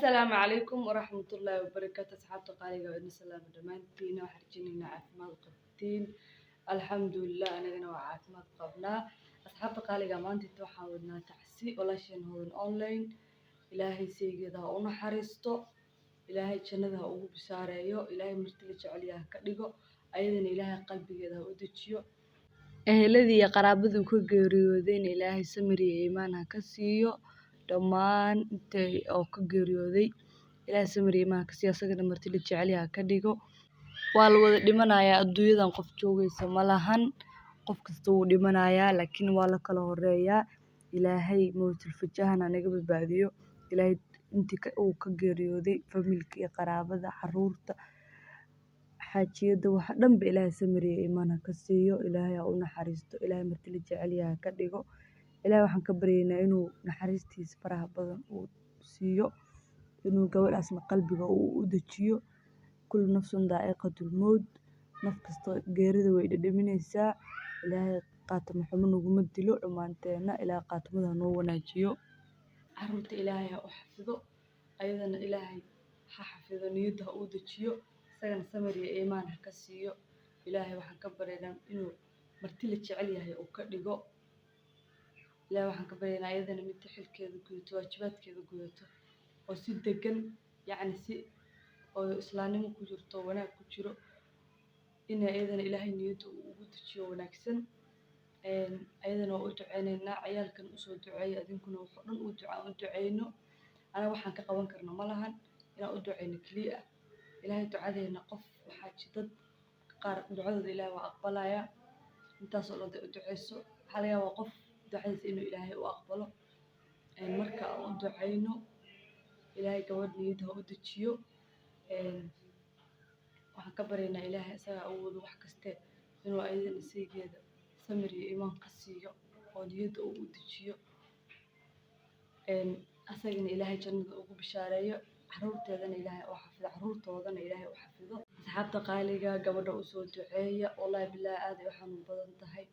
Assalaamu calaykum waraxmatullaahi wabarakaatu. Asxaabta qaaliga, waa idin salaamo dhammaantiin. Waxaan rajaynaynaa caafimaad qabtiin. Alxamdulilah, anagana waa caafimaad qabnaa. Asxaabta qaaliga, maanta inta waxaan wadnaa tacsi walaasheen Hodan Online. Ilaahay saygeeda ha u naxariisto, Ilaahay jannada ha ugu bishaareeyo, Ilaahay marti la jecel yahay ha ka dhigo, ayadana Ilaahay qalbigeeda ha u dejiyo. Eheladii iyo qaraabadii uu ka geeriyoodayna Ilaahay samir iyo iimaan ha ka siiyo. Dhammaan intay oo ka geeriyooday Ilaahay samir iyo iimaan ha ka siiyo, asagana marti la jecel yahay ha ka dhigo. Waa la wada dhimanayaa, adduunyadan qof joogaysa ma lahan. Qof kasta wuu dhimanayaa, laakiin waa la kala horeeyaa. Ilaahay mowtul fajahana naga badbaadiyo. Ilaahay intii uu ka geeriyooday, familka iyo qaraabada, caruurta, xaajiyada, waxa dhanba Ilaahay samir iyo iimaan ha ka siiyo. Ilaahay ha u naxariisto, Ilaahay marti la jecel yahay ha ka dhigo. Ilaahay waxaan ka baryaynaa inuu naxariistiisa faraha badan uu siiyo, inuu gabadhaasna qalbiga uu u dejiyo. Kullu nafsun daa'iqatul mowt, naf kasta geerida way dhadhaminaysaa. Ilaahay qaatimo xumo naguma dilo dhammaanteena. Ilaahay qaatimada ha noo wanaajiyo. Caruurta Ilaahay ha u xafido, ayadana Ilaahay ha xafido, niyadda ha u dejiyo, isagana samir iyo iimaan ha ka siiyo. Ilaahay waxaan ka baryaynaa inuu marti la jecel yahay uu ka dhigo. Ilaahay waxaan ka baryaynaa ayadana midda xilkeeda gudato, waajibaadkeeda gudato, oo si degan, yacni si oo islaamnimo ku jirto, wanaag ku jiro, in ayadana Ilaahay niyadda uu ugu dejiyo wanaagsan. Ayadana waa u duceynaynaa, ciyaalkan usoo duceeya, adinkuna wuxuu dhan u ducaa u duceyno. Anaga waxaan ka qaban karno ma lahan, inaan u duceyno keliya. Ilaahay ducadeena, qof waxaa jira dad qaar ducadooda Ilaahay waa aqbalaya. Intaasoo dhan u duceyso, waxaa laga yaabaa qof ducadiisa inuu Ilaahay u aqbalo. Marka aan u duceyno, Ilaahay gabadh niyadda ha u dejiyo. Waxaan ka baryaynaa Ilaahay, isagaa awoodo wax kaste, inuu ayadana saygeeda samir iyo iimaan ka siiyo oo niyadda uu u dejiyo, asagana Ilaahay jannada ugu bishaareeyo, caruurteedana Ilaahay u xafido, caruurtoodana Ilaahay u xafido. Asxaabta qaaliga, gabadha usoo duceeya. Wallaahi bilaahi, aad ay u xanuun badan tahay.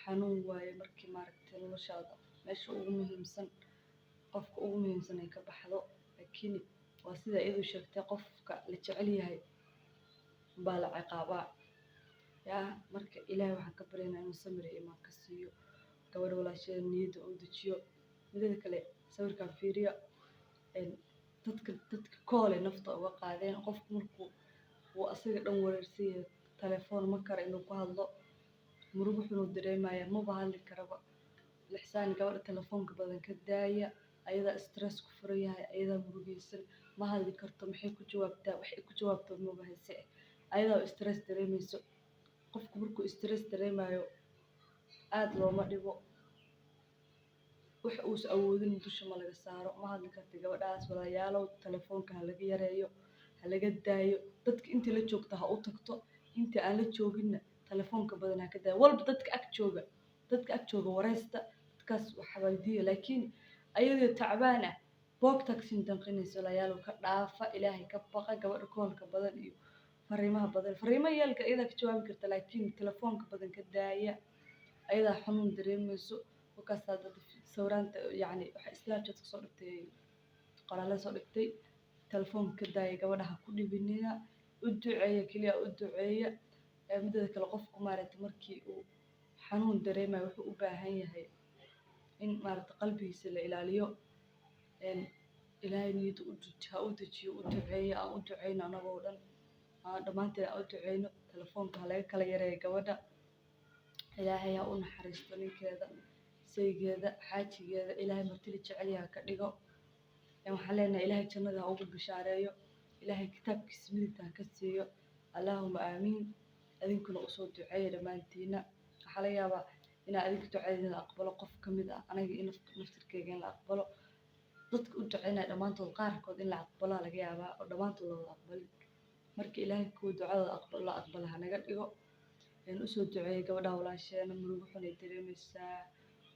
Xanuun waaye markii maaragtay noloshaada meesha ugu muhiimsan, qofka ugu muhiimsan ay ka baxdo. Laakiin waa sida iyadu sheegtay, qofka la jecel yahay baa la ciqaabaa yaa. Marka Ilaahay waxaan ka baryaynaa inuu samir iyo iimaan ka siiyo gabadha walaasheeda, niyadda u dejiyo. Midada kale, sawirkan fiiriya. Dadka koolay nafta uga qaadeen. Qofku markuu uu asaga dhan wareersan yahay, telefoon ma kara inuu ku hadlo, murugo xunuu dareemaya, maba hadli karaba. Lixsaan, gabadha telefoonka badan ka daaya. Ayadaa stress ku furan yahay, ayadaa murugaysan, ma hadli karto. Maxay ku jawaabtaa? Waxay ku jawaabto maba hayse, ayadaa stress dareemayso. Qofku markuu stress dareemayo aad looma dhibo, wax uusa awoodin dusha ma laga saaro. Ma hadli karta gabadhaas. Walaalayaalow, telefoonka ha laga yareeyo, ha laga daayo. Dadka intii la joogta ha u tagto, intii aan la jooginna telefoonka badan ha ka daayo. Walba dadka ag jooga, dadka ag jooga wareysta, dadkaas wax weydiiya. Laakiin ayadoo tacbaan ah boogtaa kasii danqinaysa. Walaalayaalow, ka dhaafa, Ilaahay ka baqa. Gabadha koolka badan iyo fariimaha badan, fariimaha yeelka iyadaa ka jawaabi karta, laakiin telefoonka badan ka daaya, ayadaa xanuun dareemayso. Markaasaa dad sawiraanta, yacni waxay Snapchat kasoo dhigtay, qoraalada soo dhigtay. Telefoonka ka daaya gabadha, ha ku dhibinina, u duceeya keliya, u duceeya. Midada kale, qofku maaragtay markii uu xanuun dareemayo wuxuu u baahan yahay in maaragtay qalbigiisa la ilaaliyo. Ilaahay niyadda ha u dejiyo, u duceeya. Aan u duceyno anagoo dhan, aan dhammaanteen aan u duceyno. Telefoonka ha laga kala yareeyo gabadha. Ilaahay ha u naxariisto ninkeeda, saygeeda, xaajigeeda. Ilaahay marti la jecel yahay ha ka dhigo. Waxaan leenahay Ilaahay jannada ha ugu bishaareeyo, Ilaahay kitaabkiisa midigta ha ka siiyo. Allaahuma aamiin. Adinkuna usoo duceeya dhammaantiina. Waxaa laga yaabaa inaa adinka ducadiina la aqbalo, qof ka mid ah aniga iyo naftirkeyga in la aqbalo. Dadka u duceynaya dhammaantood qaarkood in la aqbalaa laga yaabaa, oo dhammaantood la wada aqbalin. Marka Ilaahay kuwa ducadooda aqbal la aqbala ha naga dhigo. Usoo duceeyay gabadha walaasheena. Murugo xun ay dareemaysaa,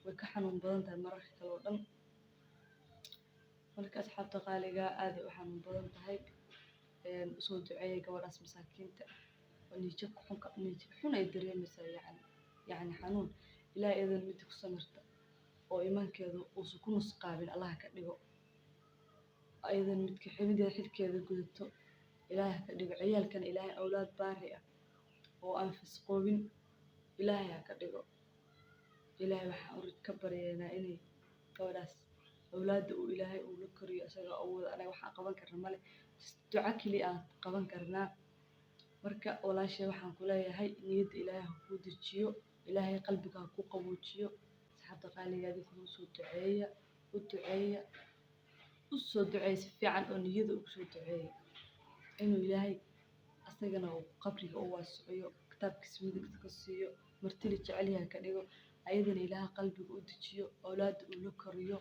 way ka xanuun badan tahay mararka kale oo dhan. Marka asxaabta qaaliga, aad ay u xanuun badan tahay. Usoo duceeyay gabadhaas masaakiinta oo niyad-jabka xunka, niyad-jab xun ay dareemaysaa, yacni xanuun. Ilaahay iyadan midda ku samirta oo iimaankeedu uusan ku nusqaamin Allaha ka dhigo. Ayadan midka ximideeda xilkeeda gudato Ilaahay ha ka dhigo. Ciyaalkana Ilaahay awlaad baari ah oo aan fisqoobin Ilaahay ha ka dhigo. Ilaahay waxaan u ka baryaynaa inay gabadhaas awlaadda uu Ilaahay uu la koriyo isaga awooda. Anaga waxaan qaban karna male, duco keliya aan qaban karnaa. Marka walaashay waxaan ku leeyahay niyadda Ilaahay ha kuu dejiyo, Ilaahay qalbiga ha kuu qaboojiyo. Asxaabta qaaliga, idinkuna usoo duceeya, u duceeya, u soo duceeya si fiican oo niyada ugu soo duceeya inuu Ilaahay asagana uu qabriga u waasiciyo, kitaabkiisa midigta ka siiyo, martida jecel yahay ka dhigo, ayadana Ilaahay qalbiga u dejiyo, awlaadda uu la koriyo,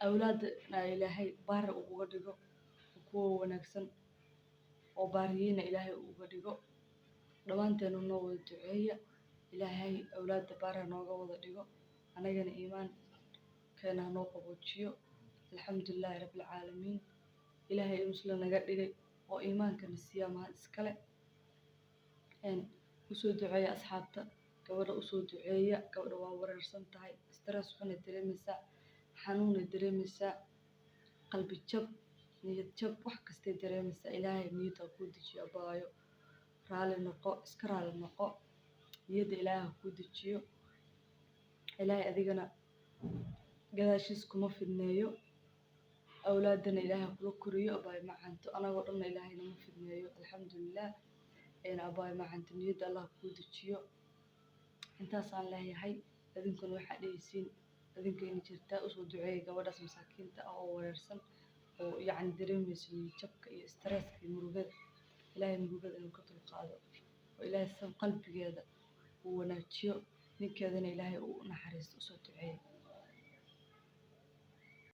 awlaadana Ilaahay baari uga dhigo, kuwa wanaagsan oo baariyiina Ilaahay uga dhigo. Dhammaanteena noo wada duceeya, Ilaahay awlaadda baari ha nooga wada dhigo, anagana iimaankeena ha noo qaboojiyo. Alxamdulilaahi rabbil caalamiin. Ilaahay muslim naga dhigay oo iimaankana siiya mahad iskale. Usoo duceeya asxaabta, gabadha usoo duceeya. Gabadha waa wareersan tahay, stress xunay dareemaysaa, xanuunay dareemaysaa, qalbi jab, niyad jab, wax kastay dareemaysaa. Ilaahay niyadda ha kuu dejiyo abaayo, raali noqo, iska raali noqo, niyadda Ilaahay ha kuu dejiyo. Ilaahay adigana gadaashiis kuma fidneeyo, awlaadana Ilaahay ha kula koriyo abaayo macanto, anagoo dhanna Ilaahay nama fidneeyo. Alxamdulilah. Abaayo macanto, niyadda Allah ha kuu dejiyo, intaasaan leeyahay. Idinkuna waxaa dhehaysiin idinkayna jirtaa. Usoo duceeya gabadhaas masaakiinta ah oo wareersan oo yacni dareemayso niyad jabka iyo stresska iyo murugada. Ilaahay murugada inuu ka dulqaado oo Ilaahay san qalbigeeda uu wanaajiyo, ninkeedana Ilaahay uu u naxariisto. Usoo duceeya.